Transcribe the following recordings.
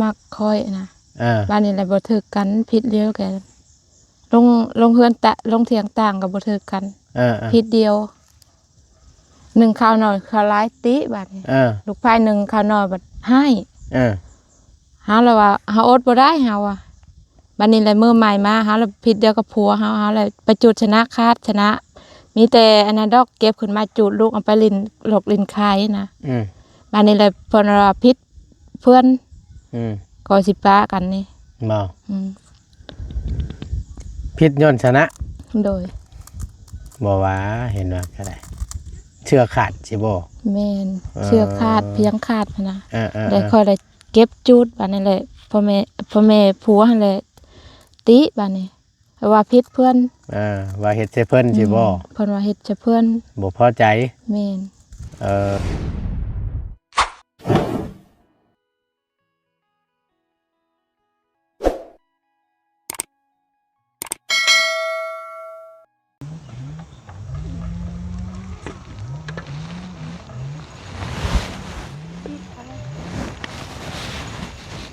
ມັກຂ້ອຍນະ. ເອີ ບາດນີ້ແຫຼະບໍ່ຖືກກັນ ຜິດດຽວກັນ ລົງ ລົງເຮືອນຕະ ລົງຖຽງຕ່າງກໍບໍ່ຖືກກັນ. ເອີໆ ຜິດດຽວ ໜຶ່ງເຂົ້າໜ້ອຍເຂົ້າຫຼາຍຕິບາດນີ້. ເອີ ລູກໃພ້ໜຶ່ງເຂົ້າໜ້ອຍບັດຮ້າຍ. ເອີ ເຮົາລະວ່າເຮົາອົດບໍ່ໄດ້ເຮົາວ່າ. ບາດນີ້ແຫຼະມື້ໃໝ່ມາ ເຮົາລະຜິດດຽວກັບຜົວເຮົາ ເຮົາລະໄປຈູດຊະນະຂາດຊະນະ ມີແຕ່ອັນນັ້ນດອກ ເກັບຂຶ້ນມາຈູດ ລູກເອົາໄປຫຼິ້ນຫຼອກຫຼິ້ນຂາຍນະ. ອືມ ບາດນີ້ແຫຼະເພິ່ນວ່າຜິດເພື່ອນ. ອືມ ກໍຊິປະກັນນີ້ບໍ? ອືມ ຜິດຍ້ອນຊະນະ. ໂດຍ ບໍ່ວ່າ ເຫັນວ່າກໍໄດ້ ເຊື່ອຂາດຊິບໍ? ແມ່ນ ເອີ ເຊື່ອຂາດ ພຽງຂາດຫັ້ນນະ. ເອີໆໆ ແລ້ວຂ້ອຍໄດ້ເກັບຈູດບາດນີ້ແຫຼະ ພໍ່ແມ່ ພໍ່ແມ່ຜົວຫັ້ນແຫຼະຕິບາດນີ້ ວ່າຜິດເພິ່ນ. ເອີ ວ່າເຮັດໃສ່ເພິ່ນຊິບໍ? ອືມ ເພິ່ນວ່າເຮັດໃສ່ເພິ່ນ ບໍ່ພໍໃຈ. ແມ່ນ ເອີ.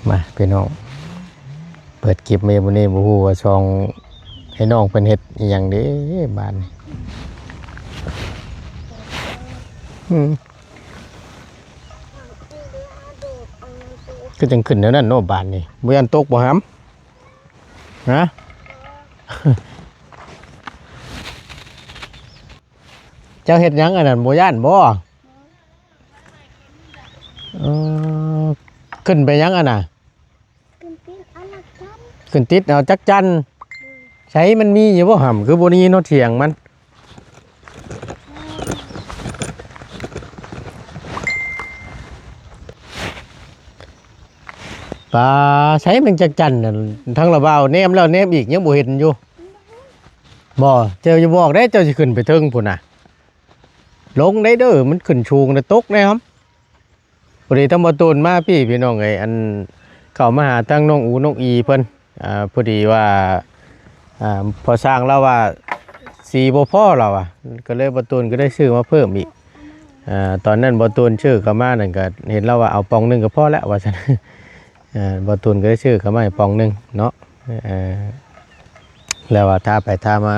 ມາພີ່ນ້ອງ ເປີດຄລິບມາມື້ນີ້ ບໍ່ຮູ້ວ່າຊ່ອງໃຫ້ນ້ອງເພິ່ນເຮັດອີ່ຫຍັງເດ້ບາດນີ້. ອືມ ຄືຈັ່ງຂຶ້ນແນວນັ້ນເນາະບາດນີ້ ບໍ່ຢ້ານຕົກບໍ່ຫຳ? ຮະ? ເຈົ້າເຮັດຫຍັງອັນນັ້ນ ບໍ່ຢ້ານບໍ່? ເອີ ຂຶ້ນໄປຫຍັງອັນນ່ະ? ຂຶ້ນຕິດເອົາຈັກຈັ່ນ. ໃສ ມັນມີຢູ່ບໍ່ຫຳ? ຄືບໍ່ໄດ້ຍິນຮອດສຽງມັນ. ປາ ໃສແມ່ນຈັກຈັ່ນນັ້ນ ທັງລະບ່າວແນມແລ້ວແນມອີກ ຍັງບໍ່ເຫັນຢູ່. ບໍ່ ເຈົ້າຢ່າບອກເດ້ ເຈົ້າຊິຂຶ້ນໄປເທິງພຸ້ນນະ. ລົງໄດ້ເດີ ມັນຂຶ້ນສູງນະ ຕົກແນ່. ພໍດີທາງບ່າວຕູນມາພີ້ພີ່ນ້ອງເອີຍ ອັນ ເຂົ້າມາຫາທາງນ້ອງອູນ້ອງອີເພິ່ນ ອ່າ ພໍດີວ່າ ອ່າ ພໍ່ຊ່າງລາວວ່າສີບໍ່ພໍລາວວ່າ ກໍເລີຍບ່າວຕູນກໍໄດ້ຊື້ມາເພີ່ມອີກ. ອ່າ ຕອນນັ້ນບ່າວຕູນຊື້ເຂົ້າມານັ້ນ ກໍເຫັນລາວວ່າເອົາປ່ອງໜຶ່ງກໍພໍແລ້ວວ່າຊັ້ນ. ອ່າ ບ່າວຕູນກໍໄດ້ຊື້ເຂົ້າມາໃຫ້ປ່ອງໜຶ່ງເນາະ. ເອີ ແລ້ວວ່າຖ້າໄປຖ້າມາ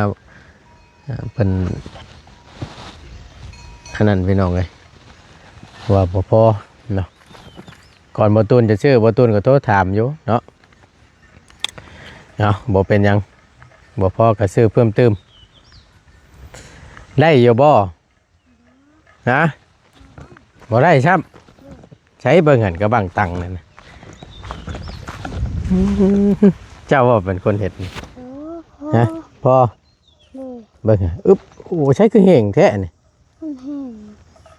ອ່າ ເພິ່ນ ອັນນັ້ນພີ່ນ້ອງເອີຍ ວ່າບໍ່ພໍເນາະ. ກ່ອນບ່າວຕູນຈະຊື້ ບ່າວຕູນກໍໂທຖາມຢູ່ເນາະ. ເອົາ ບໍ່ເປັນຫຍັງ ບໍ່ພໍກໍຊື້ເພີ່ມຕື່ມ. ໄດ້ຢູ່ບໍ່? ຮະ? ບໍ່ໄດ້ຊ້ຳ. ໃສເບິ່ງຫັ້ນ ກະບັ້ງຕັງນັ້ນນະ. ເຈົ້າບໍ່ເປັນຄົນເຮັດນີ້? ໂອ້ ພໍ. ຮະ? ພໍ. ໂດຍ. ເບິ່ງ ອຶບ ໂອ້ ໃສຄືແຮງແທ້ນີ້? ມັນແຮງ.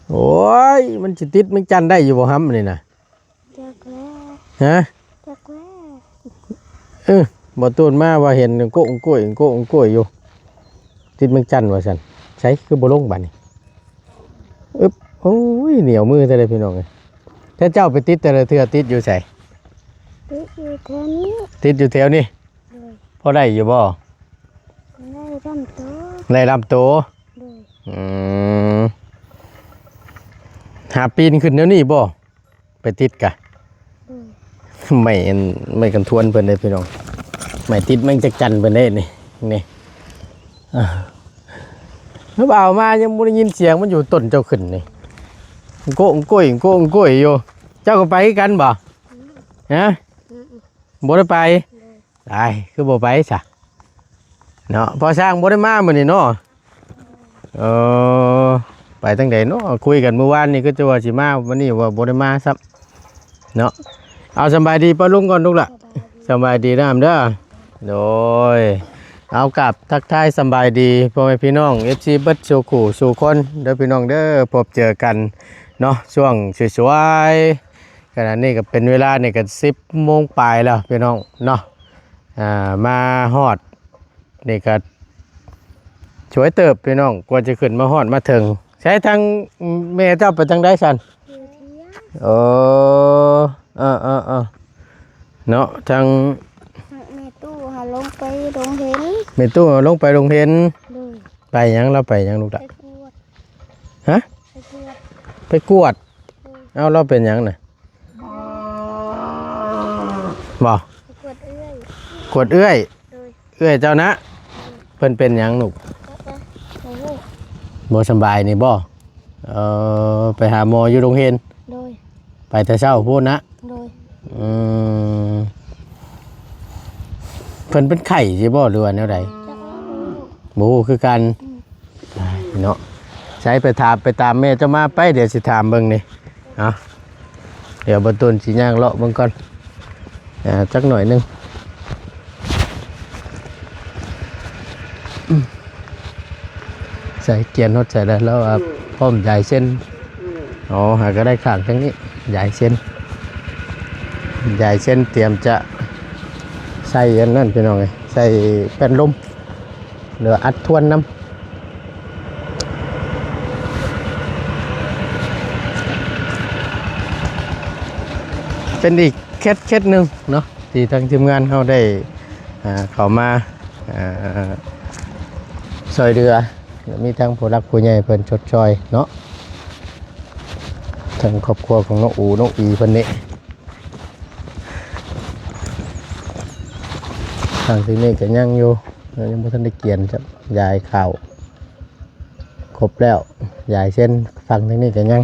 ໂອ້ຍ ມັນຊິຕິດແມງຈັນໄດ້ຢູ່ບໍ່ຫຳນີ້ນະ? ຈັກແລ້ວ. ຮະ? ຈັກແລ້ວ. ເອີ ບ່າວຕູນມາວ່າເຫັນໂກ້ງໂກ້ຍ ໂກ້ງໂກ້ຍຢູ່ ຕິດແມງຈັນວ່າຊັ້ນ. ໃສຄືບໍ່ລົງບາດນີ້? ອຶບ ໂອ້ຍ ໜຽວມືແທ້ເດ້ພີ່ນ້ອງເອີຍ. ແຕ່ເຈົ້າໄປຕິດແຕ່ລະເທື່ອ ຕິດຢູ່ໃສ? ຕິດຢູ່ແຖວນີ້. ຕິດຢູ່ແຖວນີ້? ໂດຍ. ພໍໄດ້ຢູ່ບໍ່? ໄດ້ລຳໂຕ. ໄດ້ລຳໂຕ? ໂດຍ. ອືມ ຫາປີນຂຶ້ນແນວນີ້ບໍ່? ໄປຕິດກະ ໂດຍ. ໄມ້ອັນ ໄມ້ກັນທວນເພິ່ນເດ້ພີ່ນ້ອງ ໄມ້ຕິດແມງຈັກຈັນເພິ່ນເດ້ນີ້ ນີ້ ເອີ ແລ້ວເອົາມາຍັງບໍ່ໄດ້ຍິນສຽງມັນຢູ່ຕົ້ນເຈົ້າຂຶ້ນນີ້ ໂກ້ງໂກ້ຍ ໂກ້ງໂก้ຍຢູ່. ເຈົ້າກໍໄປຄືກັນບໍ່? ຮະ? ອືມ ບໍ່ໄດ້ໄປ. ໂດຍ. ຕາຍ ຄືບໍ່ໄປຊະເນາະ. ພໍ່ຊ່າງບໍ່ໄດ້ມາມື້ນີ້ເນາະ. ເອີ ໄປທາງໃດເນາະ? ຄຸຍກັນມື້ວານນີ້ຄືຈະວ່າຊິມາ ວັນນີ້ວ່າບໍ່ໄດ້ມາຊ້ຳເນາະ. ເອົາ ສະບາຍດີປ້າລຸງກ່ອນລູກຫຼະ. ສະບາຍດີນຳເດີ. ໂດຍ ເອົາ ກາບທັກທາຍສະບາຍດີພໍ່ແມ່ພີ່ນ້ອງ ເອັຟຊີ ເບິດສູ່ຄູ່ສູ່ຄົນເດີພີ່ນ້ອງເດີ. ພົບເຈີກັນເນາະ ຊ່ວງສວຍໆ ຂະນະນີ້ກໍເປັນເວລານີ້ກໍສິບໂມງປາຍແລ້ວພີ່ນ້ອງເນາະ. ອ່າ ມາຮອດນີ້ກໍສວຍເຕີບພີ່ນ້ອງ ກວ່າຈະຂຶ້ນມາຮອດມາເຖິງ. ໃສທາງແມ່ເຈົ້າໄປທາງໃດຊັ້ນ? ຢູ່ເທິງ. ໂອ້ ເອີໆໆ ເນາະ ທາງແມ່ຕູ້ຫາລົງໄປດົງເຫັນ. ແມ່ຕູ້ຫາລົງໄປດົງເຫັນ. ໂດຍ. ໄປຫຍັງ? ລາວໄປຫຍັງລູກຫຼາ? ໄປກວດ. ຮະ? ໄປກວດ. ໄປກວດ. ໂດຍ. ເອົາ ລາວເປັນຫຍັງນະ? ເອີ ບໍ່? ກວດເອື້ອຍ ກວດເອື້ອຍ. ໂດຍ. ເອື້ອຍເຈົ້ານະ? ໂດຍ. ເພິ່ນເປັນຫຍັງລູກ? ເອີ ບໍ່ຮູ້ ບໍ່ສະບາຍນີ້ບໍ່? ເອີ ໄປຫາໝໍຢູ່ໂຮງຮຽນ? ໂດຍ. ໄປແຕ່ເຊົ້າພຸ້ນນະ? ໂດຍ. ອືມ ເພິ່ນເປັນໄຂ້ຊິບໍ່ ຫຼືວ່າແນວໃດ? ຈັກ ບໍ່ຮູ້ຄືກັນ. ອືມ ເນາະ ໃສ ໄປຖາມ ໄປຕາມແມ່ເຈົ້າມາໄປ ດຽວຊິຖາມເບິ່ງນີ້. ເອົາ ດຽວບ່າວຕູນຊິຍ່າງເລາະເບິ່ງກ່ອນ ອ່າ ຈັກໜ້ອຍໜຶ່ງ. ໃສ່ກຽນຮອດໃສ່ແລ້ວ ລາວວ່າພ້ອມຢາຍເຊັນ. ອໍ ຫາກະໄດ້ຂ້າງທາງນີ້ ຢາຍເຊັນ ຢາຍເຊັນ ຕຽມຈະໃສ່ອັນນັ້ນ ພີ່ນ້ອງເອີຍ ໃສ່ແປ້ນລົມ ຫຼືວ່າອັດທວນນຳ. ເປັນອີກເຂດ ເຂດໜຶ່ງເນາະ ທີ່ທາງທີມງານເຮົາໄດ້ ອ່າ ເຂົ້າມາ ອ່າ ຊ່ອຍເຫຼືອ ມີທັງຜູ້ຫຼັກຜູ້ໃຫຍ່ເພິ່ນຊົດຊ່ອຍເນາະ ທັງຄອບຄົວຂອງນ້ອງອູ ນ້ອງອີເພິ່ນນີ້. ທາງທີ່ນີ້ກໍຍັງຢູ່ ຍັງບໍ່ທັນໄດ້ກຽນຈ້ຳ ຢາຍເຂົ້າຄົບແລ້ວ ຢາຍເຊັນ. ຝັ່ງທາງນີ້ກໍຍັງ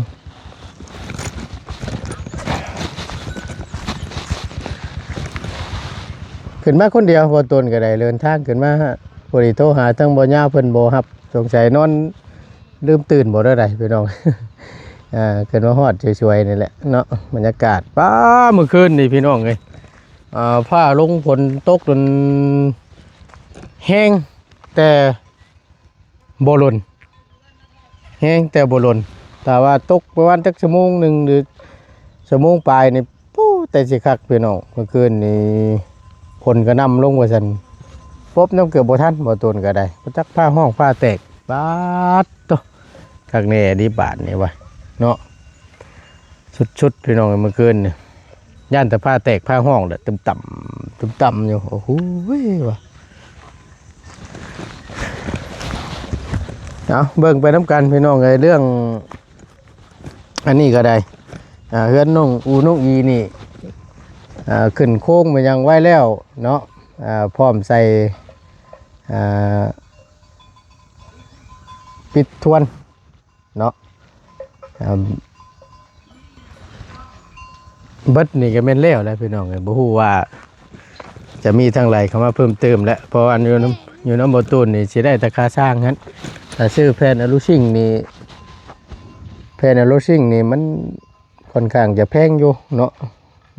ຂຶ້ນມາຄົນດຽວ ບ່າວຕູນກໍໄດ້ເດີນທາງຂຶ້ນມາ ພໍດີໂທຫາທາງບ່າວຍາວ ເພິ່ນບໍ່ຮັບ ສົງໄສນອນ ລືມຕື່ນບໍ່ ແນວໃດພີ່ນ້ອງ. ອ່າ ຂຶ້ນມາຮອດສວຍໆນີ້ແຫຼະເນາະ ບັນຍາກາດ. ປ້າ ມື້ຄືນນີ້ພີ່ນ້ອງເອີຍ ອ່າ ຟ້າລົງຝົນຕົກຈົນແຮງແຕ່ບໍ່ຫຼົ່ນ ແຮງແຕ່ບໍ່ຫຼົ່ນ. ຖ້າວ່າຕົກປະມານຈັກຊົ່ວໂມງໜຶ່ງ ຫຼື ຊົ່ວໂມງປາຍນີ້ ປູ ແຕ່ຊິຄັກພີ່ນ້ອງ. ມື້ຄືນນີ້ຝົນກະໜ່ຳລົງວ່າຊັ້ນ ປົບນ້ຳເກືອບບໍ່ທັນ ບ່າວຕູນກໍໄດ້ ບໍ່ຈັກຟ້າຮ້ອງຟ້າແຕກ. ປາດໂທ້ ຄັກແນ່ເດບາດນີ້ວ່າເນາະ ສຸດໆ ພີ່ນ້ອງເອີຍ. ມື້ຄືນນີ້ຢ້ານແຕ່ຟ້າແຕກຟ້າຮ້ອງແຫຼະ ຕຶມຕຳ ຕຶມຕຳຢູ່. ໂອ້ໂຫ ວ່າ ເອົາ ເບິ່ງໄປນຳກັນພີ່ນ້ອງເອີຍ ເລື່ອງ ອັນນີ້ກໍໄດ້ ອ່າ ເຮືອນນ້ອງອູນ້ອງອີນີ້ ອ່າ ຂຶ້ນໂຄງມາຫຍັງໄວ້ແລ້ວເນາະ ອ່າ ພ້ອມໃສ່ ອ່າ ປິດທວນເນາະ ອ່າ ເບິດນີ້ກໍແມ່ນແລ້ວແຫຼະພີ່ນ້ອງເອີຍ. ບໍ່ຮູ້ວ່າຈະມີທາງໃດເຂົ້າມາເພີ່ມເຕີມແຫຼະ ເພາະວ່າຢູ່ນຳ ຢູ່ນຳບ່າວຕູນນີ້ຊິໄດ້ແຕ່ຄ່າຊ່າງຫັ້ນ. ຖ້າຊື້ແຜ່ນອາລູຊິງນີ້ ແຜ່ນອາລູຊິງນີ້ມັນຂ້ອນຂ້າງຈະແພງຢູ່ເນາະ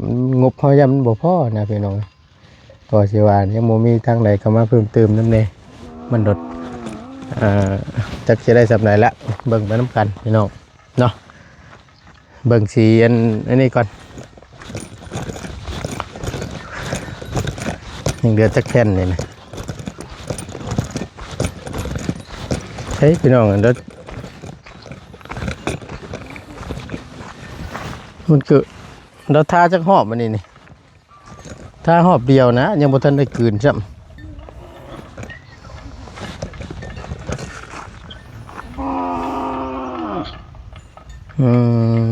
ມັນ ງົບເຮົາຢ້ານມັນບໍ່ພໍນະພີ່ນ້ອງ. ກໍຊິວ່າຍັງບໍ່ມີທາງໃດເຂົ້າມາເພີ່ມເຕີມນຳແດ່ ມັນໂດດ ເອີ ຈັກຊິໄດ້ສ່ຳໃດລະ ເບິ່ງໄປນຳກັນພີ່ນ້ອງເນາະ. ເບິ່ງສີອັນ ອັນນີ້ກ່ອນ ຍັງເຫຼືອຈັກແຜ່ນນີ້ນະ. ເຮີ້ຍ ພີ່ນ້ອງ ອັນນັ້ນ ມັນຄື ລາວທາຈັກຮອບອັນນີ້ນີ້? ທາຮອບດຽວນະ ຍັງບໍ່ທັນໄດ້ກືນຊ້ຳ. ອືມ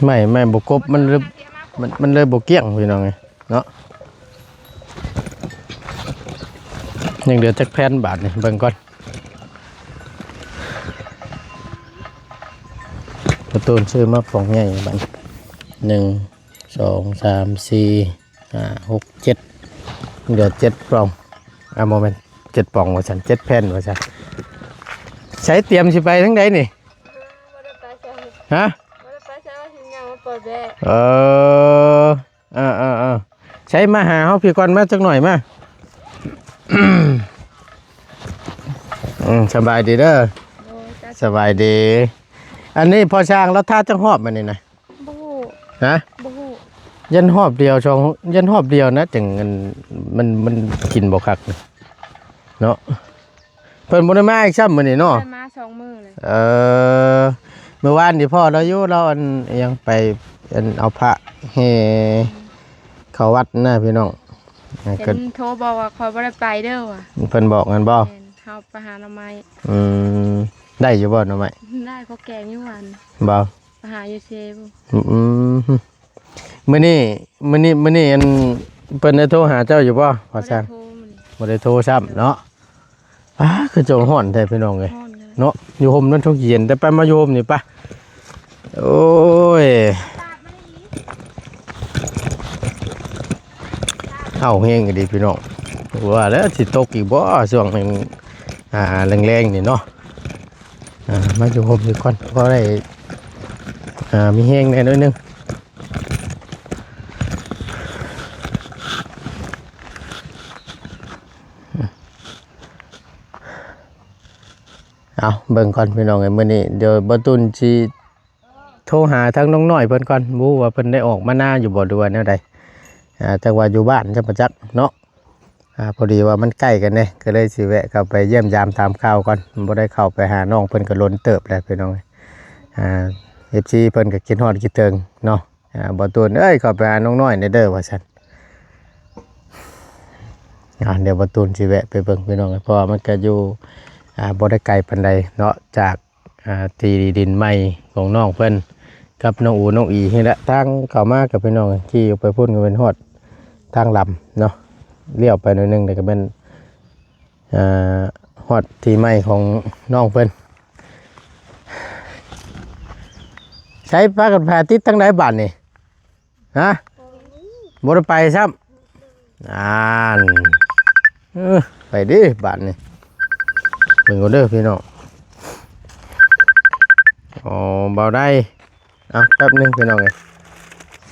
ໄມ້ ໄມ້ບໍ່ກົບ ມັນເລີຍ ມັນ ມັນເລີຍບໍ່ກ້ຽງ ພີ່ນ້ອງເອີຍເນາະ. ຍັງເຫຼືອຈັກແຜ່ນບາດນີ້ ເບິ່ງກ່ອນ. ປະຕູນຊື້ມາປ່ອງໃຫຍ່ບາດນີ້ ໜຶ່ງ ສອງ ສາມ ສີ່ ຫ້າ ຫົກ ເຈັດ ເຫຼືອເຈັດປ່ອງ. ອ່າ ບໍ່ແມ່ນເຈັດປ່ອງວ່າຊັ້ນ ເຈັດແຜ່ນວ່າຊັ້ນ. ໃສ ຕຽມຊິໄປທາງໃດນີ້? ບໍ່ໄດ້ໄປໃສ. ຮະ? ບໍ່ໄດ້ໄປໃສ ວ່າຊິຍ່າງມາເປີດແບະ. ເອີ ເອີໆ ໃສ ມາຫາເຮົາພີ້ກ່ອນ ມາຈັກໜ້ອຍ ມາ. ອືມ ສະບາຍດີເດີ. ໂດຍ ສະບາຍດີ. ອັນນີ້ພໍ່ຊ່າງລາວທາຈັກຮອບອັນນີ້ນະ? ບໍ່ຮູ້. ຮະ? ບໍ່ຮູ້. ຢ້ານຮອບດຽວ ສອງ ຢ້ານຮອບດຽວນະ ຈັ່ງ ມັນ ມັນ ມັນກິນບໍ່ຄັກເນາະ. ເພິ່ນບໍ່ໄດ້ມາອີກຊ້ຳມື້ນີ້ເນາະ? ບໍ່ໄດ້ມາສອງມື້ເລີຍ. ເອີ ມື້ວານນີ້ພໍ້ລາວຢູ່ ລາວອັນຫຍັງໄປ ອັນເອົາພະແຫ່ເຂົ້າວັດນະພີ່ນ້ອງ. ເຫັນໂທບອກວ່າຂ້ອຍບໍ່ໄດ້ໄປເດີວ່າ ເພິ່ນບອກຫັ້ນບໍ່? ແມ່ນ ເຮົາໄປຫາໜໍ່ໄມ້. ອືມ ໄດ້ຢູ່ບໍ່ໜໍ່ໄມ້? ໄດ້ ພໍແກງຢູ່ຫວານ. ບໍ່? ຫາຢູ່ເຊພຸ້ນ. ອືມ ມື້ນີ້ ມື້ນີ້ ມື້ນີ້ອັນ ເພິ່ນໄດ້ໂທຫາເຈົ້າຢູ່ບໍ່ ວ່າຊັ້ນ? ບໍ່ໄດ້ໂທມື້ນີ້ ບໍ່ໄດ້ໂທຊ້ຳເນາະ. ອ້າ ຄືຈັ່ງຮ້ອນແທ້ພີ່ນ້ອງເອີຍ ຮ້ອນເລີຍ ເນາະ. ຢູ່ຮົ່ມນັ້ນຊົງຊິເຢັນ ແຕ່ໄປມາຢູ່ຮົ່ມນີ້ປະ ໂອ້ຍ ເອົາແຮງອີ່ຫຼີພີ່ນ້ອງ. ວ່າແລ້ວຊິຕົກອີກບໍ່ຊ່ວງ ອ່າ ແລງໆນີ້ເນາະ. ອ່າ ມາຢູ່ຮົ່ມນີ້ກ່ອນ ພໍໄດ້ ອ່າ ມີແຮງແດ່ໜ້ອຍໜຶ່ງ. ເອົາ ເບິ່ງກ່ອນພີ່ນ້ອງເອີຍ ມື້ນີ້ດຽວບ່າວຕຸນຊິໂທຫາທາງນ້ອງນ້ອຍເພິ່ນກ່ອນ ບໍ່ຮູ້ວ່າເພິ່ນໄດ້ອອກມານາຢູ່ບໍ່ ຫຼືວ່າແນວໃດ. ອ່າ ຈັກວ່າຢູ່ບ້ານຈັກບໍ່ຈັກເນາະ. ອ່າ ພໍດີວ່າມັນໃກ້ກັນເດ້ ກໍເລີຍຊິແວະເຂົ້າໄປຢ້ຽມຢາມຖາມຂ່າວກ່ອນ. ບໍ່ໄດ້ເຂົ້າໄປຫານ້ອງເພິ່ນກໍດົນເຕີບແລ້ວພີ່ນ້ອງ. ອ່າ ເອັຟຊີ ເພິ່ນກໍຄິດຮອດຄິດເຖິງເນາະ. ອ່າ ບ່າວຕູນເອີຍ ເຂົ້າໄປຫານ້ອງນ້ອຍແດ່ເດີ ວ່າຊັ້ນ. ອ່າ ດຽວບ່າວຕູນຊິແວະໄປເບິ່ງພີ່ນ້ອງ ເພາະວ່າມັນກໍຢູ່ ອ່າ ບໍ່ໄດ້ໄກປານໃດເນາະ ຈາກ ອ່າ ທີ່ດິນໃໝ່ຂອງນ້ອງເພິ່ນກັບນ້ອງອູນ້ອງອີນີ້ແຫຼະ. ທາງເຂົ້າມາກັບພີ່ນ້ອງ ຂີ່ອອກໄປພຸ້ນກໍແມ່ນຮອດທາງລຳເນາະ ລ້ຽວໄປໜ້ອຍໜຶ່ງ ແລ້ວກໍແມ່ນ ອ່າ ຮອດທີ່ໃໝ່ຂອງນ້ອງເພິ່ນ. ໃສ ພາກັນໄປຕິດທາງໃດບາດນີ້? ຮະ? ບໍ່ໄດ້ໄປຊ້ຳ. ອ່ານ ເອີ ໄປເດ້ບາດນີ້ ເບິ່ງເອົາເດີພີ່ນ້ອງ. ອໍ ເບົາໄດ້ ເອົາ ແປັບໜຶ່ງພີ່ນ້ອງເອີຍ.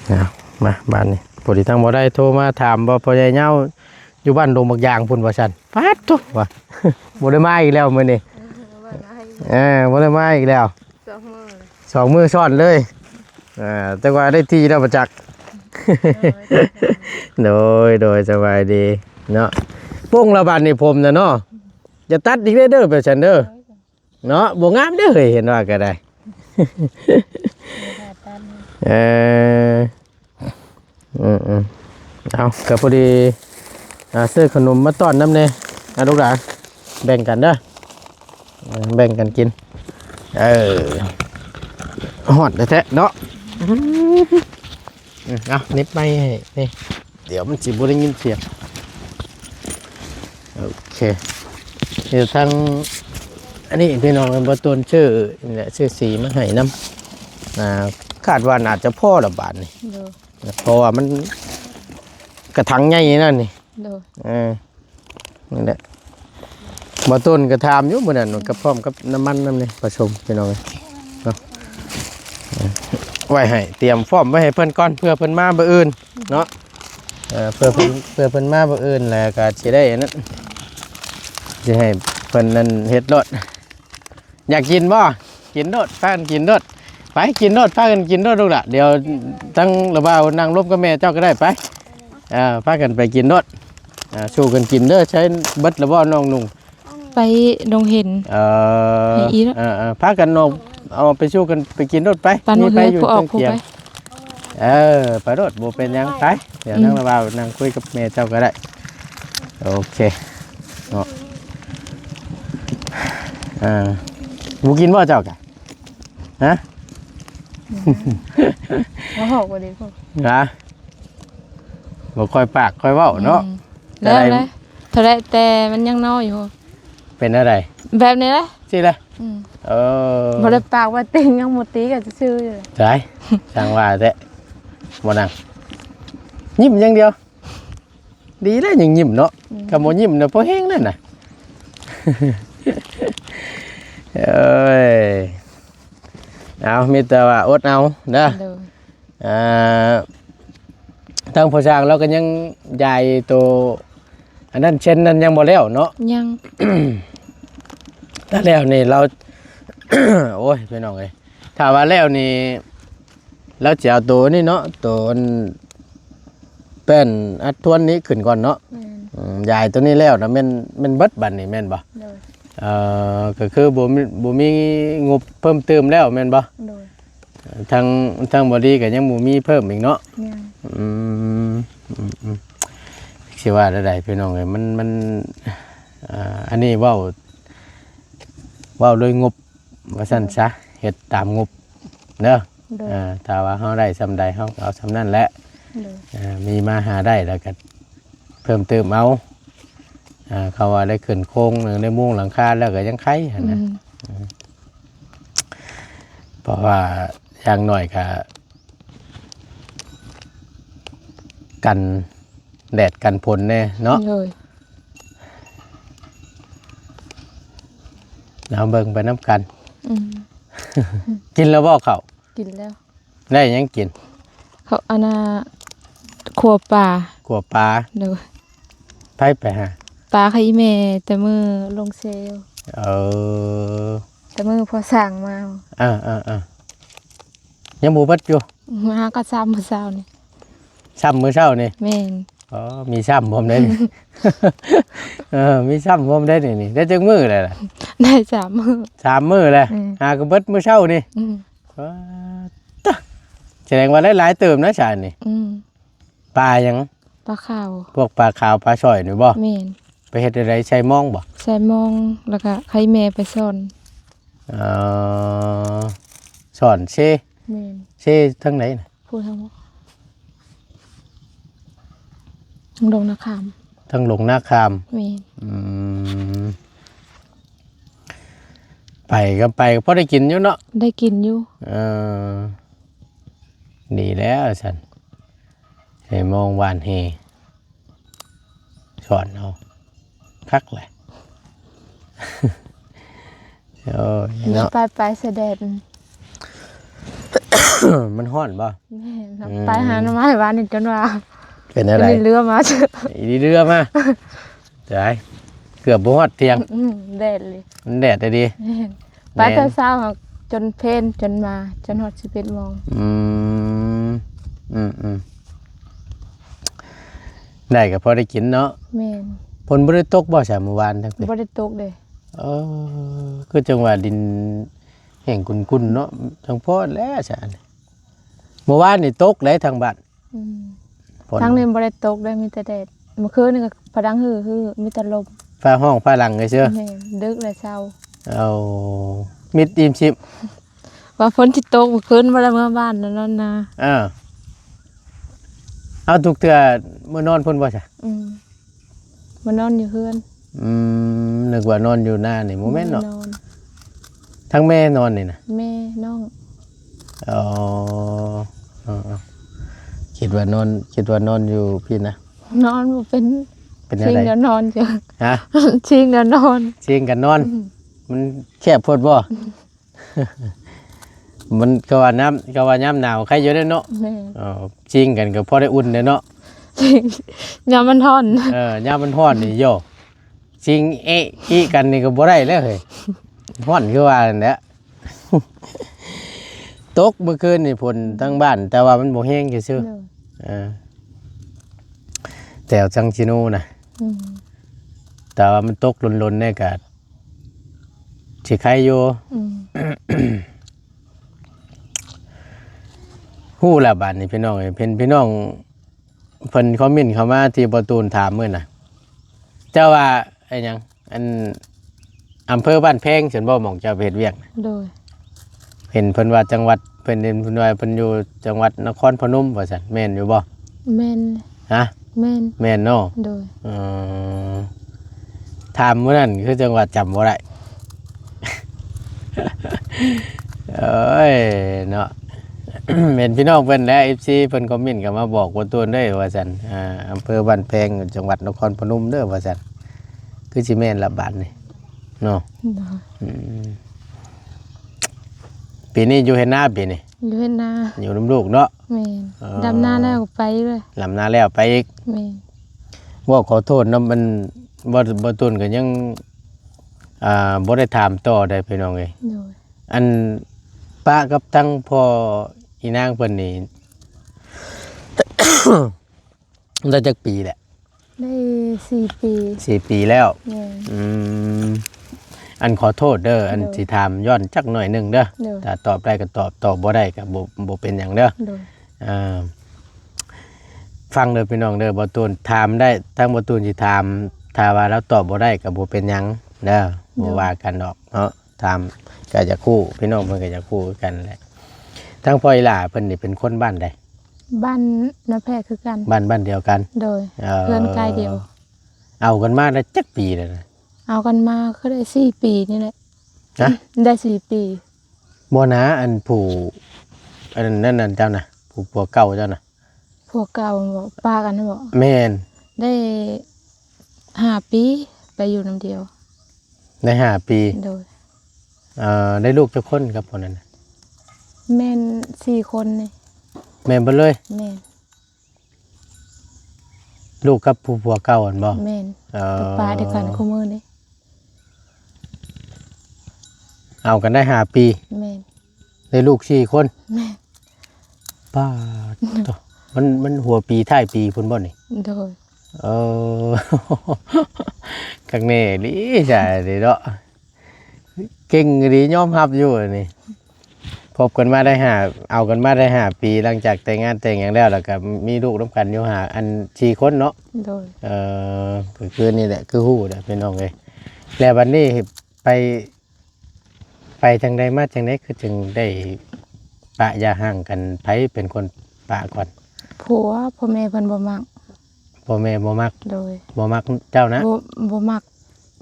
ເອົາ ມາບາດນີ້ ພໍດີທາງເບົາໄດ້ໂທມາຖາມວ່າພໍ່ໃຫຍ່ເຍົາຢູ່ບ້ານດົງບັກຢາງພຸ້ນວ່າຊັ້ນ. ປາດໂທ້ ວ່າ ບໍ່ໄດ້ມາອີກແລ້ວມື້ນີ້ ເອີ ບໍ່ໄດ້ມາອີກແລ້ວ ສອງມື້ ສອງມື້ຊ້ອນເລີຍ. ອ່າ ແຕ່ວ່າໄດ້ທີ່ແລ້ວປະຈັກ. ໂດຍ ໂດຍ ສະບາຍດີເນາະ. ປົງລະບາດນີ້ຜົມນະເນາະ ຢ່າຕັດອີກເດີ ເດີ ໄປຊັ້ນເດີ ເນາະ. ບໍ່ງາມເດີ ເອີຍ ເຫັນວ່າກໍໄດ້. ເອີ ອືມໆ ເອົາ ກໍພໍດີ ອ່າ ຊື້ຂະໜົມມາຕ້ອນນຳແດ່ ອ່າ ລູກຫຼານ ແບ່ງກັນເດີ ເອີ ແບ່ງກັນກິນ. ເອີ ຮ້ອນແທ້ໆເນາະ. ອືມ ເອົາ ໜິບໄມໃຫ້ນີ້ ດຽວມັນຊິບໍ່ໄດ້ຍິນສຽງ. ໂອເຄ ດຽວທາງ ອັນນີ້ພີ່ນ້ອງ ເພິ່ນບໍ່ຕົນຊື້ນີ້ແຫຼະ ຊື້ສີມາໃຫ້ນຳ. ອ່າ ຄາດວ່າໜ້າຈະພໍລະບາດນີ້ ໂດຍ ເພາະວ່າມັນກະຖັງໃຫຍ່ນັ້ນນີ້ ໂດຍ ເອີ ນີ້ແຫຼະ ບ່າວຕົ້ນກໍຖາມຢູ່ມື້ນັ້ນ ກັບ ພ້ອມກັບນ້ຳມັນນຳນີ້ ປະສົມພີ່ນ້ອງເນາະ ໄວ້ໃຫ້ ຕຽມພ້ອມໄວ້ໃຫ້ເພິ່ນກ່ອນ ເພື່ອເພິ່ນມາມື້ອື່ນເນາະ. ເອີ ເພື່ອເພິ່ນ ເພື່ອເພິ່ນມາມື້ອື່ນ ແລ້ວກໍຊິໄດ້ອັນນັ້ນ ຊິໃຫ້ເພິ່ນນັ້ນເຮັດໂລດ. ຢາກກິນບໍ່? ກິນໂລດ ພາກັນກິນໂລດ ໄປກິນໂລດ ພາກັນກິນໂລດ ລູກຫຼະ. ດຽວທັງລະບ່າວນັ່ງລົມກັບແມ່ເຈົ້າກໍໄດ້ ໄປ ເອີ ພາກັນໄປກິນໂລດ. ອ່າ ສູ້ກັນກິນເດີ. ໃຊ້ເບິດລະບໍ່ນ້ອງນຸ່ງ? ໄປດົງເຫັນ ເອີ ໃຫ້ອີກ ເອີ ເອີ ພາກັນເອົາ ເອົາໄປສູ້ກັນໄປກິນໂລດ ໄປ ມີໃຜຢູ່ເທິງຕຽງ? ເອີ ໄປໂລດ ບໍ່ເປັນຫຍັງ ໄປ. ດຽວ ອືມ ນັ່ງລະບ່າວນັ່ງຄຸຍກັບແມ່ເຈົ້າກໍໄດ້. ໂອເຄເນາະ. ອ່າ ບໍ່ກິນບໍ່ເຈົ້າກະ? ຮະ? ບໍ່ອອກບໍ່ດີພຸ້ນ ຮະ? ບໍ່ຄ່ອຍປາກຄ່ອຍເວົ້າເນາະ. ອືມ ແລ້ວແຫຼະ ເທົ່າໃດແຕ່ມັນຍັງນ້ອຍຢູ່. ເປັນແນວໃດ? ແບບນີ້ແຫຼະ ຊີ້ແຫຼະ. ອືມ ເອີ ບໍ່ໄດ້ປາກວ່າຕີ ຍັງບໍ່ຕີກໍຊື່ໆຢູ່. ຕາຍ ຊ່າງວ່າແທ້ ບໍ່ນັ່ງ ຍິ້ມຢ່າງດຽວ. ດີແລ້ວຍັງຍິ້ມເນາະ. ອືມ ຄັນບໍ່ຍິ້ມນະ ພໍແຮງນັ້ນນະ. ເອີຍ ເອົາ ມີແຕ່ວ່າອົດເອົາເດີ. ໂດຍ ອ່າ ທາງພໍ່ຊ່າງລາວກໍຍັງຢາຍໂຕ ອັນນັ້ນເຊັ່ນນັ້ນຍັງບໍ່ແລ້ວເນາະ. ຍັງ ຖ້າແລ້ວນີ້ລາວ ໂອ້ຍ ພີ່ນ້ອງເອີຍ ຖ້າວ່າແລ້ວນີ້ ລາວຈະເອົາໂຕນີ້ເນາະ ໂຕອັນ ແປ້ນອັດທວນນີ້ຂຶ້ນກ່ອນເນາະ. ແມ່ນ ອືມ ຢາຍໂຕນີ້ແລ້ວນະ ແມ່ນ ແມ່ນເບິດບັດນີ້ແມ່ນບໍ່? ໂດຍ ເອີ ກໍຄືບໍ່ມີ ບໍ່ມີງົບເພີ່ມຕື່ມແລ້ວແມ່ນບໍ່? ໂດຍ ທາງ ທາງບໍດີກໍຍັງບໍ່ມີເພີ່ມອີກເນາະ. ແມ່ນ ອືມ ອືມ ອືມ ຊິວ່າແນວໃດພີ່ນ້ອງເອີຍ ມັນ ມັນ ອ່າ ອັນນີ້ເວົ້າ ເວົ້າໂດຍງົບວ່າຊັ້ນຊະ ໂດຍ ເຮັດຕາມງົບເດີ. ໂດຍ ອ່າ ຖ້າວ່າເຮົາໄດ້ສ່ຳໃດ ເຮົາກໍເອົາສ່ຳນັ້ນແຫຼະ ໂດຍ ອ່າ ມີມາຫາໄດ້ ແລ້ວກໍເພີ່ມເຕີມເອົາ ອ່າ ເຂົາວ່າໄດ້ຂຶ້ນໂຄງ ໄດ້ມຸງຫຼັງຄາແລ້ວກໍຍັງໄຄຫັ້ນນະ ອືມ ເພາະວ່າຢ່າງໜ້ອຍກໍກັນແດດກັນຝົນແດ່ເນາະ ໂດຍ ເຮົາເບິ່ງໄປນຳກັນ ອືມ ກິນແລ້ວບໍ່ເຂົ້າ? ກິນແລ້ວ ໄດ້ຫຍັງກິນ? ເຂົ້າ ອັນນ່າ ຂົ້ວປາ ຂົ້ວປາ ໂດຍ ໃຜໄປຫາ? ປາໃຫ້ອີ່ແມ່ແຕ່ມື້ລົງເຊວ ເອີ ແຕ່ມື້ພໍ່ສ້າງມາ ເອີໆໆ ຍັງບໍ່ເບິດຢູ່ ຫາກໍຊ້ຳມື້ເຊົ້ານີ້ ຊ້ຳມື້ເຊົ້ານີ້ ແມ່ນ ອໍ ມີຊ້ຳພ້ອມໄດ໋ນີ້ ເອີ ມີຊ້ຳພ້ອມໄດ໋ນີ້ ໄດ້ຈັກມື້ແລ້ວລະ? ໄດ້ສາມມື້ ສາມມື້ແລ້ວ ອືມ ຫາກໍເບິດມື້ເຊົ້ານີ້ ອືມ ປາດ ສະແດງວ່າໄດ້ຫຼາຍເຕີບນະຊານນີ້ ອືມ ປາຫຍັງ? ປາຂາວ ພວກປາຂາວປາສ້ອຍນີ້ບໍ່? ແມ່ນ ໄປເຮັດແນວໃດ? ໃສ່ມອງບໍ່? ໃສ່ມອງ ແລ້ວກໍໃຫ້ແມ່ໄປສອນ ເອີ ສອນເຊ ແມ່ນ ເຊທາງໃດນະ? ຜູ້ທາງ ທາງດົງນາຄາມ ທາງດົງນາຄາມ ແມ່ນ ອືມ ໄປກໍໄປ ກໍພໍໄດ້ກິນຢູ່ເນາະ ໄດ້ກິນຢູ່ ເອີ ດີແລ້ວຊັ້ນ ໃຫ້ມອງຫວ່ານແຫ ສອນເອົາ ຄັກແຫຼະ ໂອ້ຍເນາະ ໄປ ໄປສະແດດ ມັນຮ້ອນບໍ່? ແມ່ນ ອືມ ໄປຫາໜໍ່ໄມ້ຫວານນີ້ຈົນວ່າ ເປັນແນວໃດ? ຈົນມີເຮືອມາ ມີເຮືອມາ ຕາຍ ເກືອບບໍ່ຮອດທ່ຽງ ອືມ ແດດເລີຍ ມັນແດດອີ່ຫຼີ ແມ່ນ ໄປແຕ່ເຊົ້າຈົນເພນ ຈົນມາ ຈົນຮອດສິບເອັດໂມງ ອືມ ອືມໆ ໄດ້ກໍພໍໄດ້ກິນເນາະ ແມ່ນ ຝົນບໍ່ໄດ້ຕົກບໍ່ຊະມື້ວານທັງປີ? ບໍ່ໄດ້ຕົກເດ້ ເອີ ຄືຈັ່ງວ່າດິນແຫ້ງກຸ້ນໆເນາະ ຈັ່ງພໍແຫຼະຊະ ມື້ວານນີ້ຕົກເດ້ທາງບ້ານ ອືມ ຝົນ ທາງນີ້ບໍ່ໄດ້ຕົກເດ້ ມີແຕ່ແດດ ເມື່ອຄືນນີ້ກໍຟ້າດັງຮືໆ ມີແຕ່ລົມ ຟ້າຮ້ອງຟ້າຫຼັ່ງຊື່ໆ ແມ່ນ ດຶກແລ້ວເຊົ້າ ເອົາ ມິດອີ່ມຊິບ ວ່າຝົນຊິຕົກ ເມື່ອຄືນບໍ່ໄດ້ເມືອບ້ານນອນນາ ເອີ ເອົາ ທຸກເທື່ອມື້ນອນພຸ້ນບໍ່ຊະ? ອືມ ມານອນຢູ່ເຮືອນ ອືມ ນຶກວ່ານອນຢູ່ນານີ້ ບໍ່ແມ່ນເນາະ ບໍ່ໄດ້ນອນ ທັງແມ່ນອນນີ້ນະ ແມ່ນ້ອງ ອໍ ເອີໆ ຄິດວ່ານອນ ຄິດວ່ານອນຢູ່ພີ້ນະ ນອນບໍ່ເປັນ ເປັນແນວໃດ? ຊິງກັນນອນ ຮະ? ຊິງກັນນອນ ຊິງກັນນອນ ອືມ ມັນແຄບໂພດບໍ່? ມັນ ກໍວ່າຍາມ ກໍວ່າຍາມໜາວໄຄຢູ່ເດ້ເນາະ ແມ່ນ ເອີ ຊິງກັນກໍພໍໄດ້ອຸ່ນເດ້ເນາະ ຍາມມັນຮ້ອນ ເອີ ຍາມມັນຮ້ອນນີ້ໂຢ ຊິງເອະກິກັນນີ້ກໍບໍ່ໄດ້ແລ້ວເຮີ້ຍ ຮ້ອນຄືວ່ານັ້ນແຫຼະ ຕົກເມື່ອຄືນນີ້ຝົນທາງບ້ານ ແຕ່ວ່າມັນບໍ່ແຮງຊື່ໆ ໂດຍ ເອີ ແຖວສັງຊິໂນນະ ອືມ ແຕ່ວ່າມັນຕົກຫຼົ່ນໆ ແນ່ກະ ຊິໄຄຢູ່ ອືມ ຮູ້ແລ້ວບາດນີ້ພີ່ນ້ອງເອີຍ ເຫັນພີ່ນ້ອງເພິ່ນຄອມເມັນເຂົ້າມາທີ່ບໍ່ຕູນຖາມມື້ນະ ເຈົ້າວ່າໄອ້ຫຍັງ ອັນ ອຳເພີບ້ານແພງຊັ້ນບໍ່ ໝ່ອງເຈົ້າໄປເຮັດວຽກນະ? ໂດຍ ເຫັນເພິ່ນວ່າຈັງຫວັດ ເພິ່ນ ເຫັນເພິ່ນວ່າເພິ່ນຢູ່ຈັງຫວັດນະຄອນພະນົມວ່າຊັ້ນ ແມ່ນຢູ່ບໍ່? ແມ່ນ ຮະ? ແມ່ນ ແມ່ນເນາະ ໂດຍ ເອີ ຖາມມື້ນັ້ນຄືຈັ່ງວ່າຈຳບໍ່ໄດ້ ເອີຍເນາະ ແມ່ນພີ່ນ້ອງເພິ່ນແຫຼະ ເອັຟຊີ ເພິ່ນຄອມເມັນເຂົ້າມາບອກບໍ່ຕູນເດີວ່າຊັ້ນ ອ່າ ອຳເພີບ້ານແພງ ຈັງຫວັດນະຄອນພະນົມເດີວ່າຊັ້ນ ຄືຊິແມ່ນລະບາດນີ້ເນາະ ໂດຍ ອືມ ປີນີ້ຢູ່ເຮັດນາ ປີນີ້ ຢູ່ເຮັດນາ ຢູ່ນຳລູກເນາະ ແມ່ນ ອໍ ດຳນາແລ້ວກໍໄປເລີຍ ດຳນາແລ້ວໄປອີກ ແມ່ນ ເວົ້າຂໍໂທດນຳ ມັນ ບໍ່ ບໍ່ຕຸນກໍຍັງ ອ່າ ບໍ່ໄດ້ຖາມຕໍ່ໄດ້ພີ່ນ້ອງເອີຍ ໂດຍ ອັນ ປະກັບທັງພໍ່ອີນາງເພິ່ນນີ້ ໄດ້ຈັກປີແຫຼະ? ໄດ້ສີ່ປີ ສີ່ປີແລ້ວ ແມ່ນ ອືມ ອັນ ຂໍໂທດເດີ ອັນ ໂດຍ ຊິຖາມຍ້ອນຈັກໜ້ອຍໜຶ່ງເດີ ໂດຍ ຖ້າຕອບໄດ້ກໍຕອບ ຕອບບໍ່ໄດ້ກໍບໍ່ ບໍ່ເປັນຫຍັງເດີ ໂດຍ ອ່າ ຟັງເດີພີ່ນ້ອງເດີ ບໍ່ຕູນຖາມໄດ້ ທາງບໍ່ຕູນຊິຖາມ ຖ້າວ່າລາວຕອບບໍ່ໄດ້ກໍບໍ່ເປັນຫຍັງເດີ ໂດຍ ບໍ່ວ່າກັນດອກເນາະ ຖາມກໍຢາກຮູ້ ພີ່ນ້ອງເພິ່ນກໍຢາກຮູ້ຄືກັນແຫຼະ ທາງພໍ່ອີ່ຫຼ້າເພິ່ນນີ້ເປັນຄົນບ້ານໃດ? ບ້ານນາແພຄືກັນ. ບ້ານ ບ້ານດຽວກັນ? ໂດຍ. ເອີ ເຮືອນໃກ້ດຽວ. ເອົາກັນມາໄດ້ຈັກປີແລ້ວນະ? ເອົາກັນມາຄືໄດ້ສີ່ປີນີ້ແຫຼະ. ຮະ? ໄດ້ສີ່ປີ. ບໍ່ນາ ອັນຜູ້ ອັນນັ້ນ ອັນເຈົ້ານະ ຜູ້ ຜົວເກົ່າເຈົ້ານະ? ຜົວເກົ່າບໍ? ປະກັນບໍ? ແມ່ນ. ໄດ້ຫ້າປີ ໄປຢູ່ນຳດຽວ. ໄດ້ຫ້າປີ. ໂດຍ. ເອີ ໄດ້ລູກຈັກຄົນກັບຜູ້ນັ້ນນະ? ແມ່ນສີ່ຄົນນີ້. ແມ່ນເບິດເລີຍ? ແມ່ນ. ລູກກັບຜູ້ຜົວເກົ່າຫັ້ນບໍ? ແມ່ນ. ເອີ ກໍປະດຽວກັນຄູ່ມື້ນີ້. ເອົາກັນໄດ້ຫ້າປີ. ແມ່ນ. ໄດ້ລູກສີ່ຄົນ. ແມ່ນ. ປາດໂທ້ ມັນ ມັນຫົວປີທ້າຍປີພຸ້ນບໍນີ້? ໂດຍ. ເອີ ຄັກແນ່ອີ່ຫຼີ ໃຊ່ເດເນາະ. ເກັ່ງອີ່ຫຼີ ຍອມຮັບຢູ່ອັນນີ້. ຄົບກັນມາໄດ້ຫ້າ ເອົາກັນມາໄດ້ຫ້າປີ ຫຼັງຈາກແຕ່ງງານແຕ່ງຫຍັງແລ້ວ ແລ້ວກໍມີລູກນຳກັນຢູ່ຫ້າ ອັນ ສີ່ຄົນເນາະ? ໂດຍ. ເອີ ກໍຄືນີ້ແຫຼະ ຄືຮູ້ແຫຼະພີ່ນ້ອງເອີຍ. ແລ້ວບັດນີ້ໄປ ໄປຈັ່ງໃດມາຈັ່ງໃດ ຄືຈຶ່ງໄດ້ປະຢ່າຮ້າງກັນ? ໃຜເປັນຄົນປະກ່ອນ? ຜົວ. ພໍ່ແມ່ເພິ່ນບໍ່ມັກ. ພໍ່ແມ່ບໍ່ມັກ. ໂດຍ. ບໍ່ມັກເຈົ້ານະ? ບໍ່ ບໍ່ມັກ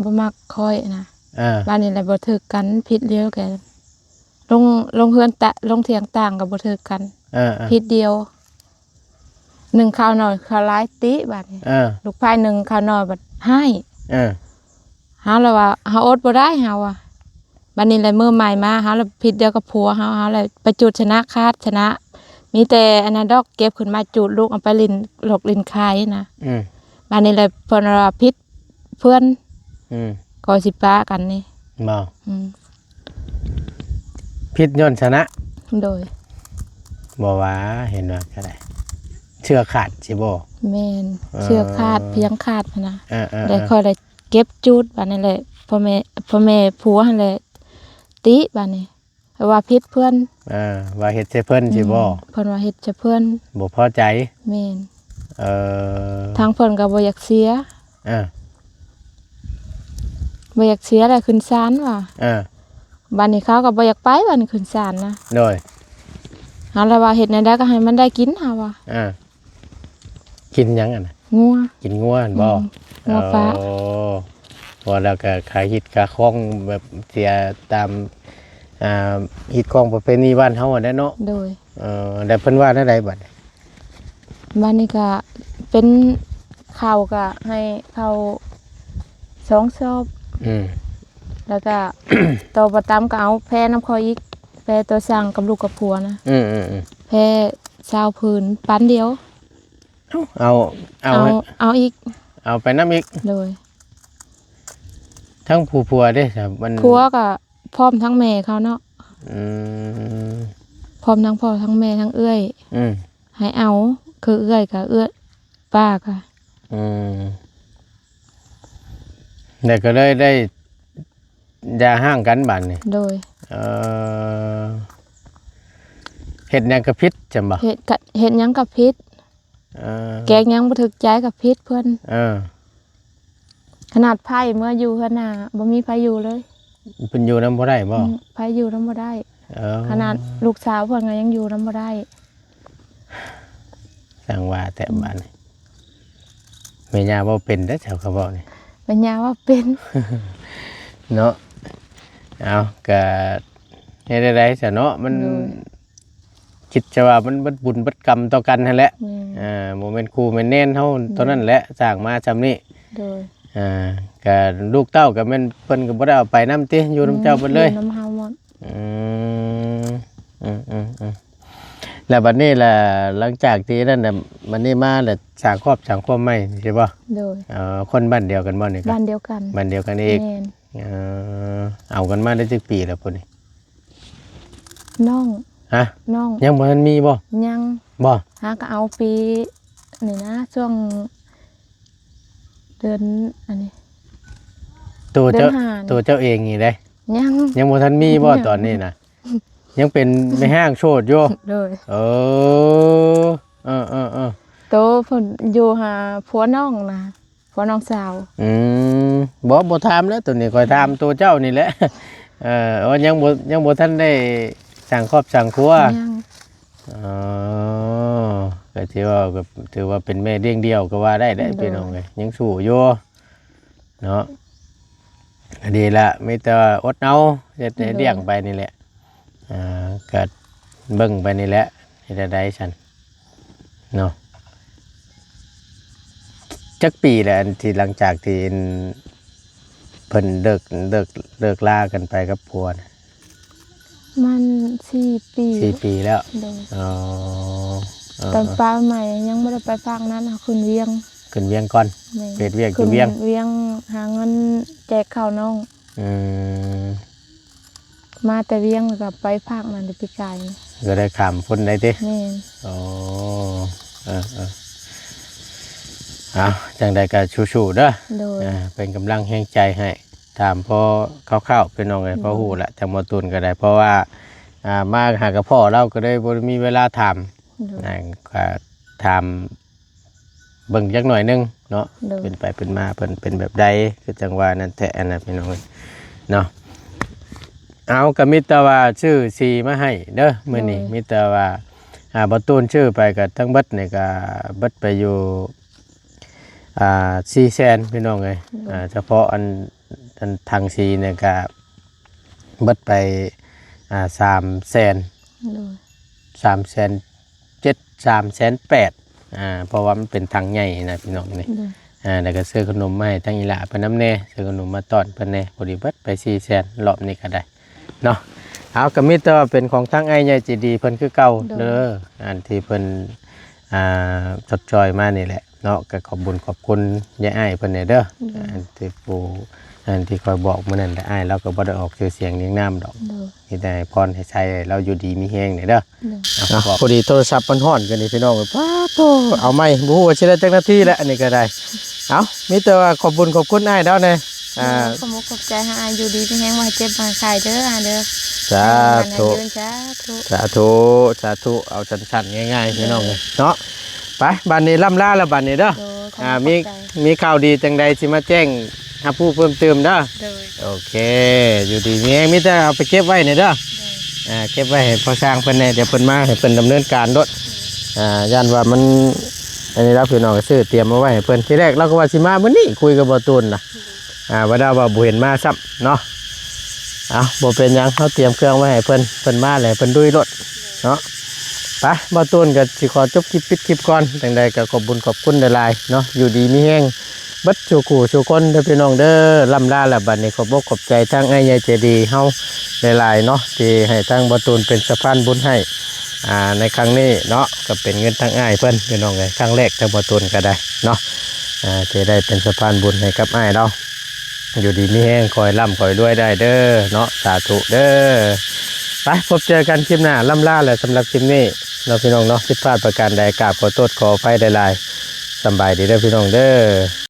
ບໍ່ມັກຂ້ອຍນະ. ເອີ. ບາດນີ້ແຫຼະບໍ່ຖືກກັນ ຜິດດຽວກັນ ລົງ ລົງເຮືອນຕະ ລົງຖຽງຕ່າງກໍບໍ່ຖືກກັນ. ເອີໆ. ຜິດດຽວ ໜຶ່ງເຂົ້າໜ້ອຍເຂົ້າຫຼາຍຕິບາດນີ້. ເອີ. ລູກຊາຍໜຶ່ງເຂົ້າໜ້ອຍບັດຮ້າຍ. ເອີ. ເຮົາລະວ່າເຮົາອົດບໍ່ໄດ້ ເຮົາວ່າ. ບາດນີ້ແຫຼະມື້ໃໝ່ມາ ເຮົາລະຜິດດຽວກັບຜົວເຮົາ ເຮົາລະໄປຈູດຊະນະ ຂາດຊະນະ ມີແຕ່ອັນນັ້ນດອກ ເກັບຂຶ້ນມາຈູດ ລູກເອົາໄປຫຼິ້ນຫຼອກຫຼິ້ນຂາຍນະ. ອືມ. ບາດນີ້ແຫຼະເພິ່ນວ່າຜິດ ເພື່ອນ ອືມ ກໍຊິປະກັນນີ້. ບໍ່ ອືມ ຜິດຍ້ອນຊະນະ. ໂດຍ. ບໍ່ວ່າ ເຫັນວ່າກໍໄດ້ ເຊືອກຂາດຊິບໍ່? ແມ່ນ. ເອີ ເຊືອກຂາດ ພຽງຂາດຫັ້ນນະ. ເອີໆໆ ແລ້ວຂ້ອຍໄດ້ເກັບຈູດ ບາດນີ້ແຫຼະ ພໍ່ແມ່ ພໍ່ແມ່ຜົວຫັ້ນແຫຼະຕິ ບາດນີ້ ວ່າຜິດເພິ່ນ. ເອີ ວ່າເຮັດໃສ່ເພິ່ນຊິບໍ່? ອືມ ເພິ່ນວ່າເຮັດໃສ່ເພິ່ນ ບໍ່ພໍໃຈ. ແມ່ນ. ເອີ ທາງເພິ່ນກໍບໍ່ຢາກເສຍ. ເອີ ບໍ່ຢາກເສຍແລ້ວຂຶ້ນສານວ່າ. ເອີ ບາດນີ້ເຂົາກໍບໍ່ຢາກໄປ ບາດນີ້ຂຶ້ນສານນະ. ໂດຍ. ເຮົາລະວ່າເຮັດແນວໃດກໍໃຫ້ມັນໄດ້ກິນ ເຮົາວ່າ. ເອີ. ກິນຫຍັງຫັ້ນນະ? ງົວ. ກິນງົວຫັ້ນບໍ່? ອືມ ງົວປ່າ. ໂອ້ ພໍແລ້ວກໍຄ່າຮີດຄ່າຄອງ ແບບເສຍຕາມ ອ່າ ຮີດຄອງປະເພນີບ້ານເຮົາຫັ້ນແຫຼະເນາະ. ໂດຍ. ເອີ ແລ້ວເພິ່ນວ່າແນວໃດບັດນີ້? ບາດນີ້ກໍເປັນເຂົ້າ ກໍໃຫ້ເຂົ້າສອງຊອບ. ອືມ. ແລ້ວກໍຕໍ່ບໍ່ຕຳກໍເອົາແພນຳຂ້ອຍອີກ ແພຕໍ່ສ້າງກັບລູກກັບຜົວນະ. ອືມໆໆ. ແພຊາວຜືນ ປັນດຽວ. ເອົາ ເອົາ ເອົາ ເອົາອີກ ເອົາໄປນຳອີກ. ໂດຍ. ທັງຜູ້ຜົວເດ້ ມັນ ຜົວກໍພ້ອມທັງແມ່ເຂົາເນາະ. ອືມ. ພ້ອມທັງພໍ່ທັງແມ່ທັງເອື້ອຍ. ອືມ. ໃຫ້ເອົາ ຄືເອື້ອຍກໍເອື້ອຍ ປ້າກໍ. ອືມ. ແລ້ວກໍເລີຍໄດ້ຢ່າຮ້າງກັນບາດນີ້. ໂດຍ. ເອີ ເຮັດຫຍັງກໍຜິດຊັ້ນບໍ່? ເຮັດກະ ເຮັດຫຍັງກໍຜິດ. ເອີ ແກງຫຍັງບໍ່ຖືກໃຈກໍຜິດເພິ່ນ. ເອີ ຂະໜາດໃຜເມືອຢູ່ເຮືອນນາ ບໍ່ມີໃຜຢູ່ເລີຍ. ເພິ່ນຢູ່ນຳບໍ່ໄດ້ບໍ່? ອືມ ໃຜຢູ່ນຳບໍ່ໄດ້. ເອີ ຂະໜາດລູກສາວເພິ່ນກໍຍັງຢູ່ນຳບໍ່ໄດ້. ຊ່າງວ່າແທ້ ອືມ ບາດນີ້ ແມ່ຍ່າເວົ້າເປັນເດ້ ເຈົ້າກໍເວົ້ານີ້ ແມ່ຍ່າເວົ້າເປັນ ເນາະ. ເອົາ ກະເຮັດໄດ້ໃດຊະເນາະ ມັນ ໂດຍ ຄິດຊະວ່າມັນເບິດບຸນເບິດກຳຕໍ່ກັນຫັ້ນແຫຼະ. ແມ່ນ. ເອີ ບໍ່ແມ່ນຄູ່ແມ່ນແນນເຮົາ ແມ່ນ ເທົ່ານັ້ນແຫຼະ ສ້າງມາຊ່ຳນີ້. ໂດຍ. ເອີ ກະລູກເຕົ້າກໍແມ່ນ ເພິ່ນກໍບໍ່ໄດ້ເອົາໄປນຳຕິ ຢູ່ນຳເຈົ້າເບິດເລີຍ. ແມ່ນ ຢູ່ນຳເຮົາໝົດ. ອືມ ອືມໆໆ. ແລ້ວບັດນີ້ລະ ຫຼັງຈາກທີ່ນັ້ນນະ ບັດນີ້ມາລະ ສ້າງຄອບສ້າງຄົວໃໝ່ຊິບໍ່? ໂດຍ. ເອີ ຄົນບ້ານດຽວກັນບໍ່ນີ້? ບ້ານດຽວກັນ. ບ້ານດຽວກັນອີກ. ແມ່ນ. ເອີ ເອົາກັນມາໄດ້ຈັກປີແລ້ວພຸ້ນນີ້? ນ້ອງ. ຮະ? ນ້ອງ. ຍັງບໍ່ທັນມີບໍ່? ຍັງ. ບໍ່? ຫາກໍເອົາປີນີ້ນະ ຊ່ວງເດືອນອັນນີ້ ໂຕເຈົ້າ ເດືອນຫ້ານີ້ ໂຕເຈົ້າເອງນີ້ເດ້ ຍັງ ຍັງບໍ່ທັນມີບໍ່? ຍັງ ຕອນນີ້ນະ ຍັງເປັນແມ່ຮ້າງໂສດຢູ່? ໂດຍ. ເອີ ເອີໆໆ. ໂຕເພິ່ນຢູ່ຫາຜົວນ້ອງນະ ຜົວນ້ອງສາວ. ອືມ ບໍ່ ບໍ່ຖາມແລ້ວ ໂຕນີ້ຂ້ອຍຖາມໂຕເຈົ້ານີ້ແຫຼະ. ເອີ ວ່າຍັງບໍ່ ຍັງບໍ່ທັນໄດ້ ສ້າງຄອບສ້າງຄົວ? ຍັງ. ອໍ ກໍຖືວ່າ ກໍຖືວ່າເປັນແມ່ລ້ຽງດ່ຽວກໍວ່າໄດ້ເດ້ ໂດຍ ພີ່ນ້ອງເອີຍ ຍັງສູ້ຢູ່ເນາະ. ກໍດີລະ ມີແຕ່ວ່າອົດເອົາ ເຮັດໃຫ້ ໂດຍ ລ້ຽງໄປນີ້ແຫຼະ ອ່າ ກໍເບິ່ງໄປນີ້ແຫຼະ ເຮັດແນວໃດຊັ້ນເນາະ. ຈັກປີແລ້ວ ອັນທີ່ ຫຼັງຈາກທີ່ ອັນ ເພິ່ນເລີກ ເລີກ ເລີກລາກັນໄປກັບຜົວນະ? ປະມານສີ່ປີ ສີ່ປີແລ້ວ. ໂດຍ. ອໍ ເອີໆ ຕອນປາໃໝ່ຍັງບໍ່ໄດ້ໄປພາກນັ້ນ ເຮົາຂຶ້ນວຽງ ຂຶ້ນວຽງກ່ອນ. ແມ່ນ. ເຮັດວຽກຢູ່ວຽງ ຂຶ້ນວຽງຫາເງິນແຈກເຂົ້ານ້ອງ. ອືມ ມາແຕ່ວຽງ ແລ້ວກໍໄປພາກນັ້ນແຕ່ປີກາຍນີ້ ກໍໄດ້ຂ້າມພົ້ນໄດ້ຕິ? ແມ່ນ. ອໍ ເອີໆ ເອົາ ຈັ່ງໃດກໍສູ້ໆເດີ. ໂດຍ. ອ່າ ເປັນກຳລັງແຮງໃຈໃຫ້ ຖາມພໍຄ່າວໆ ພີ່ນ້ອງເອີຍ ໂດຍ ພໍຮູ້ລະ ທາງໝໍຕູນກໍໄດ້ ເພາະວ່າ ອ່າ ມາຫາກັບພໍ່ລາວກໍເລີຍບໍ່ໄດ້ມີເວລາຖາມ. ໂດຍ. ອ່າ ກໍຖາມເບິ່ງຈັກໜ້ອຍໜຶ່ງເນາະ. ໂດຍ. ເປັນໄປເປັນມາເພິ່ນເປັນແບບໃດ ຄືຈັ່ງວ່ານັ້ນແທ້ ອັນນັ້ນ ພີ່ນ້ອງເອີຍເນາະ. ເອົາ ກໍມີແຕ່ວ່າຊື້ສີມາໃຫ້ເດີມື້ນີ້. ໂດຍ. ມີແຕ່ວ່າ ອ່າ ບໍ່ຕູນຊື້ໄປກໍທັງເບິດນີ້ກໍເບິດໄປຢູ່ ອ່າ ສີ່ແສນ ພີ່ນ້ອງເອີຍ. ໂດຍ. ອ່າ ສະເພາະອັນ ອັນຖັງສີນີ້ກະເບິດໄປ ອ່າ ສາມແສນ. ໂດຍ. ສາມແສນເຈັດ ສາມແສນແປດ ອ່າ ເພາະວ່າມັນເປັນຖັງໃຫຍ່ນະ ພີ່ນ້ອງນີ້. ໂດຍ. ອ່າ ແລ້ວກໍຊື້ຂະໜົມມາໃຫ້ທາງອີ່ຫຼ້າເພິ່ນນຳແດ່ ຊື້ຂະໜົມມາຕ້ອນເພິ່ນແດ່ ພໍດີເບິດໄປສີ່ແສນ ລອບນີ້ກໍໄດ້ ເນາະ. ເອົາ ກໍມີແຕ່ວ່າເປັນຂອງທາງອ້າຍໃຫຍ່ໃຈດີເພິ່ນຄືເກົ່າ ໂດຍ ເດີ ອັນທີ່ເພິ່ນ ອ່າ ຊົດຊ່ອຍມານີ້ແຫຼະເນາະ. ກໍຂອບບຸນຂອບຄຸນຍາຍອ້າຍເພິ່ນແດ່ເດີ ໂດຍ ອັນທີ່ຜູ້ ອັນທີ່ຂ້ອຍບອກມື້ນັ້ນແຫຼະ ອ້າຍລາວກໍບໍ່ໄດ້ອອກຊື່ສຽງຮຽງນາມດອກ. ໂດຍ. ມີແຕ່ໃຫ້ພອນໃຫ້ໄຊໃຫ້ລາວຢູ່ດີມີແຮງແດ່ເດີ. ໂດຍ. ອ່ະ ພໍດີໂທລະສັບມັນຮ້ອນກັນນີ້ ພີ່ນ້ອງເອີຍ ປາດໂທ້ ເອົາໃໝ່ ບໍ່ຮູ້ວ່າຊິໄດ້ຈັກນາທີແລ້ວ ອັນນີ້ກໍໄດ້. ເອົ້າ ມີແຕ່ວ່າຂອບບຸນຂອບຄຸນອ້າຍລາວແດ່. ອ່າ ໂດຍ ຂອບອົກຂອບໃຈໃຫ້ອ້າຍຢູ່ດີມີແຮງ ບໍ່ໃຫ້ເຈັບບໍ່ໃຫ້ໄຂ້ເດີອ້າຍເດີ. ສາທຸ ໃຫ້ມັນໃຫ້ຍືນ ສາທຸ ສາທຸ ສາທຸ. ເອົາສັ້ນໆ ງ່າຍໆ ໂດຍ ພີ່ນ້ອງເອີຍເນາະ. ໄປ ບັດນີ້ລ່ຳລາແລ້ວບັດນີ້ເດີ. ໂດຍ ຂອບ ອ່າ ມີ ຂອບໃຈ ມີຂ່າວດີຈັ່ງໃດຊິມາແຈ້ງຮັບຮູ້ເພີ່ມຕື່ມເດີ. ໂດຍ. ໂອເຄ ຢູ່ດີມີແຮງ ມີແຕ່ເອົາໄປເກັບໄວ້ນີ້ເດີ. ໂດຍ. ອ່າ ເກັບໄວ້ໃຫ້ພໍ່ຊ່າງເພິ່ນແດ່ ດຽວເພິ່ນມາໃຫ້ເພິ່ນດຳເນີນການໂລດ. ອ່າ ຢ້ານວ່າມັນ ອັນນີ້ລະ ພີ່ນ້ອງ ກໍຊື້ຕຽມມາໄວ້ໃຫ້ເພິ່ນ. ທີແລກລາວກໍວ່າຊິມາມື້ນີ້ ຄຸຍກັບບໍ່ຕູນນະ. ອ່າ ວ່າດາວວ່າບໍ່ເຫັນມາຊ້ຳເນາະ. ເອົາ ບໍ່ເປັນຫຍັງ ເຮົາຕຽມເຄື່ອງໄວ້ໃຫ້ເພິ່ນ ເພິ່ນມາແລ້ວເພິ່ນລຸຍໂລດເນາະ. ໄປ ບ່າວຕູນກໍຊິຂໍຈົບຄລິບ ປິດຄລິບກ່ອນ. ຈັ່ງໃດກໍຂອບບຸນຂອບຄຸນຫຼາຍໆເນາະ ຢູ່ດີມີແຮງເບິດສູ່ຄູ່ສູ່ຄົນເດີພີ່ນ້ອງເດີ. ລ່ຳລາແລ້ວບັດນີ້ ຂອບອົກຂອບໃຈທາງອ້າຍໃຫຍ່ໃຈດີເຮົາຫຼາຍໆເນາະ ທີ່ໃຫ້ທາງບ່າວຕູນເປັນສະພານບຸນໃຫ້ ອ່າ ໃນຄັ້ງນີ້ເນາະ. ກໍເປັນເງິນທາງອ້າຍເພິ່ນພີ່ນ້ອງເອີຍ ຄັ້ງແລກທາງບ່າວຕູນກໍໄດ້ເນາະ ອ່າ ທີ່ໄດ້ເປັນສະພານບຸນໃຫ້ກັບອ້າຍລາວ. ຢູ່ດີມີແຮງ ຂໍໃຫ້ລ່ຳຂໍໃຫ້ລວຍໄດ້ເດີເນາະ ສາທຸເດີ. ໄປ ພົບເຈີກັນຄລິບໜ້າ ລ່ຳລາແຫຼະສຳລັບຄລິບນີ້ເນາະ ພີ່ນ້ອງເນາະ. ຜິດພາດປະການໃດ ກາບຂໍໂທດຂໍອະໄພຫຼາຍໆ. ສຳບາຍດີເດີພີ່ນ້ອງເດີ.